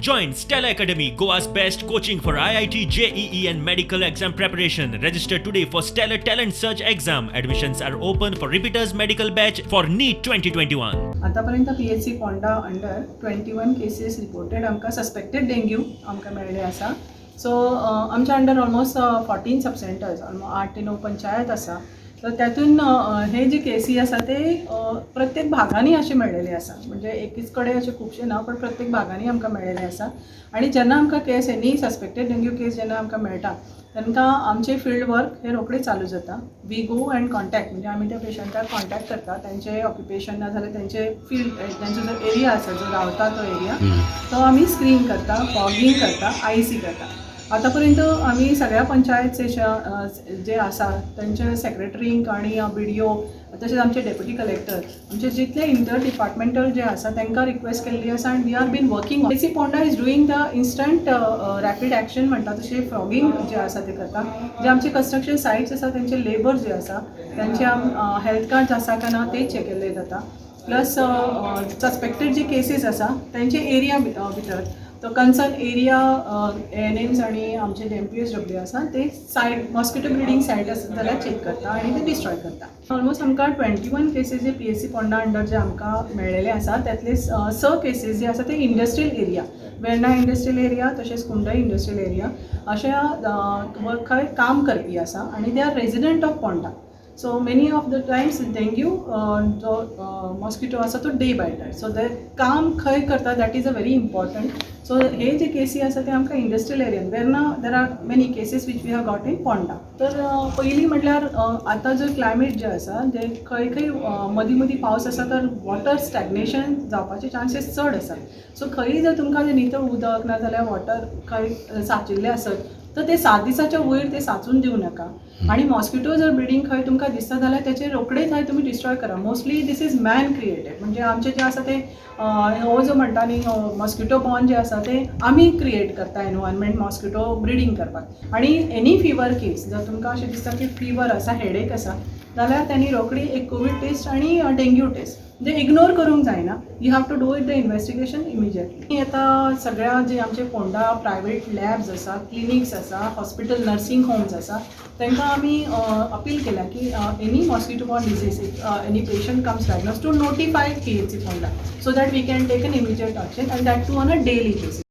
Join Stellar Academy, Goa's best coaching for IIT, JEE, and medical exam preparation. Register today for Stellar Talent Search exam. Admissions are open for repeaters medical batch for NEET 2021. आतापर्यंत PHC Ponda under 21 cases reported आमकां suspected dengue आमकां मेळ्ळे आसा. So आमच्या under almost 14 sub centres, almost आठ ते णव पंचायत आसा. सो त्यातून हे जे केसी आसा ते प्रत्येक भागांनी अशे मेळ्ळेले आसा, म्हणजे एकीच कडेन अशे खुबशे ना, पण प्रत्येक भागांनी आमकां मेळ्ळेले आसा. आनी जेन्ना आमकां केस, एनी सस्पेक्टेड डेंग्यू केस जेन्ना आमकां मेळटा, तांकां आमचे फिल्ड वर्क हे रोखडे चालू जाता. We go and contact, म्हणजे आमी त्या पेशंटाक कॉन्टॅक्ट करता, तेंचे ऑक्युपेशन ना जाल्यार तेंचे फिल्ड, तेंचो जो एरिया आसा, जो रावता तो एरिया, तो आमी स्क्रीन करता, फॉगिंग करता, आयसी करता. आतापर्यंत आमी सगळ्या पंचायत जे आसा तेंचे सेक्रेटरींक आनी बीडीओ, तशेंच आमचे डेप्युटी कलेक्टर, आमचे जितले इंटर डिपार्टमेंटल जे आसा तांकां रिक्वेस्ट केल्ली आसा आनी we are been working. PHC Ponda is doing the instant rapid action म्हणटा तशें फॉगिंग जे आसा ते करता. जे आमचे कन्स्ट्रक्शन सायट्स आसा, तेंचे लेबर जे आसा, तेंचे हेल्थ कार्ड्स आसा काय ना ते चॅक केल्ले जाता. प्लस सस्पेक्टेड जे केसीस आसा तेंचे एरिया भितर तो कन्सर्न एरिया एएनएम्स आनी आमचे जे एमपीएचडब्ल्यू आसा ते सायट, मॉस्किटो ब्रिडींग सायट आसा जाल्यार चॅक करता आनी ते डिस्ट्रॉय करता. ऑलमोस्ट आमकां 21 केसीस जे पीएचसी पोंडा अंडर जे आमकां मेळ्ळेले आसा, त्यातले स केसीस जे आसा ते industrial area, Verna industrial area तशेंच कुंडय इंडस्ट्रियल एरिया अशा खंय काम करपी आसा आनी they are resident of Ponda. So many of the times dengue जो मॉस्किटो आसा तो डे बायटर, सो ते काम खंय करता, that is a very important. So हे जे केसी आसा ते आमकां इंडस्ट्रियल एरियान Verna, there are many cases which we have got in Ponda. तर पयलीं म्हटल्यार आतां जो क्लायमेट जे आसा, जे खंय खंय मदीं मदीं पावस आसा, तर वॉटर स्टॅग्नेशन जावपाचे चान्सीस चड आसा. सो खंयी जर तुमकां जर नितळ उदक ना जाल्यार वॉटर खंय सांचिल्लें आसत तर ते 7 दिसाच्या वयर ते साचून दिवं नाका. आनी मॉस्किटो जर ब्रिडींग खंय तुमकां दिसता जाल्यार तेचेर रोखडेच थंय तुमी डिस्ट्रॉय करा. Mostly this is man created, म्हणजे आमचे जे आसा ते हो जो म्हणटा न्ही, मॉस्किटो बॉर्न जे आसा ते आमी क्रिएट करता एनवायरमेंट मॉस्किटो ब्रिडींग करपाक. आनी एनी फिवर केस जर तुमकां अशें दिसता की फिवर आसा, हेडेक आसा, जाल्यार त्यांनी रोखडी एक कोवीड टेस्ट आनी डेंग्यू टेस्ट, म्हणजे इग्नोर करूंक जायना, you have to do it the investigation immediately. आतां सगळ्या जे आमचे पोंडा प्रायवेट लॅब्स आसा, क्लिनिक्स आसा, हॉस्पिटल, नर्सिंग होम्स आसा, तांकां आमी अपील केल्या की any mosquito borne disease, any patient comes diagnose, to notify PHC Ponda so that we can take an immediate action, and that too on a daily basis.